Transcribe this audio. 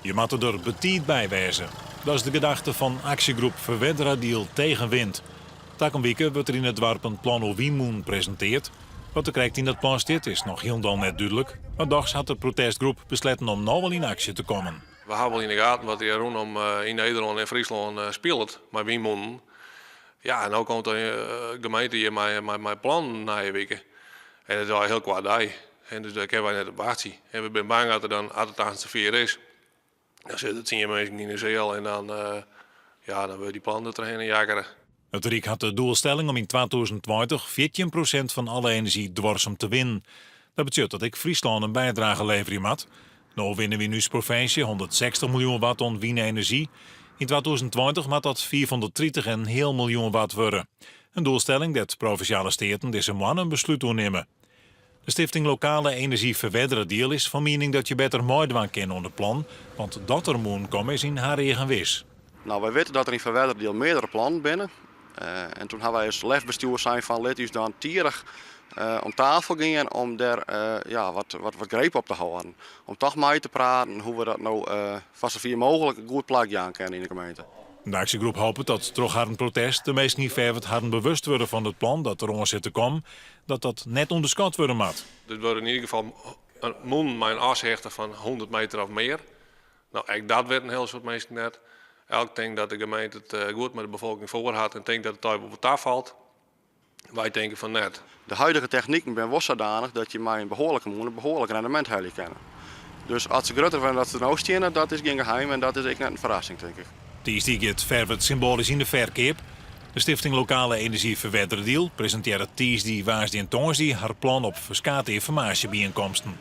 Je moatte der betiid by wêze. Dat is de gedachte fan aksjegroep Ferwerderadiel Tegenwind. Takom wike wurdt der yn it doarp in plan oer wynmûnen presinteard. Wat der krekt yn dat plan stiet is noch hielendal net dúdlik, mar dochs hat de protestgroep besletten om no al yn aksje te kommen. We hawwe wol yn de gaten wat der rûnom yn Nederlân en Fryslân spilet mei wynmûnen. Ja, en no komt de gemeente hjir mei plannen nije wike. En it is al hiel koart dei. En dus dêr kinne wy net op wachtsje. En we binne bang dat er dan, as it aanst safier is, dan sitte der tsien minsken yn de seal en dan, ja, dan wurde dy plannen der trochhinne jakkere. It Ryk hat de doelstelling om yn 2020 14 prosint fan alle enerzjy duorsum te winnen. Dat betsjut dat ek Fryslân in bydrage leverje moat. No winne wy yn ús provinsje 160 miljoen watt oan wynenerzjy. Yn 2020 moat dat 530 en heal miljoen watt wurde. In doelstelling dêr't Provinsjale Steaten dizze moanne in beslút oer nimme. De stifting Lokale Enerzjy Ferwerderadiel is fan miening dat je better meidwaan kinne oan it plan, want dat der mûnen komme is yn har eagen wis. No, wy witte dat der yn Ferwerderadiel meardere plannen binne. En toen ha wy as LEF-bestjoer sein fan lit ús dan tidich om tafel gean om dêr ja, wat, wat, wat greep op te hâlden. Om toch mei te praten hoe we dat no foar safier mooglik in goed plak jaan kinne yn de gemeente. De aksjegroep hopet dat troch harren protest de minsken yn Ferwert harren bewust wurde fan it plan dat deroan sit te kommen, dat dat net ûnderskat wurde moat. Dit wurde yn ieder gefal mûnen mei in ashichte fan 100 meter of mear. No, ek dat wit in hiel soad minsken net. Elk tinkt dat de gemeente it goed mei de befolking foar hat en tinkt dat it allegear wol tafalt. Wy tinke fan net. De huidige techniken binne wol sadanich dat je mei in behoarlike mûne behoarlik rendemint helje kinne. Dus as se grutter wurde dan se no steane, dat is gjin geheim en dat is ek net in ferrassing, tink ik. Tiisdei giet Ferwert symboalysk yn de ferkeap. De stifting Lokale Enerzjy Ferwerderadiel presintearret tiisdei, woansdei en tongersdei har plan op ferskate ynformaasjebyienkomsten.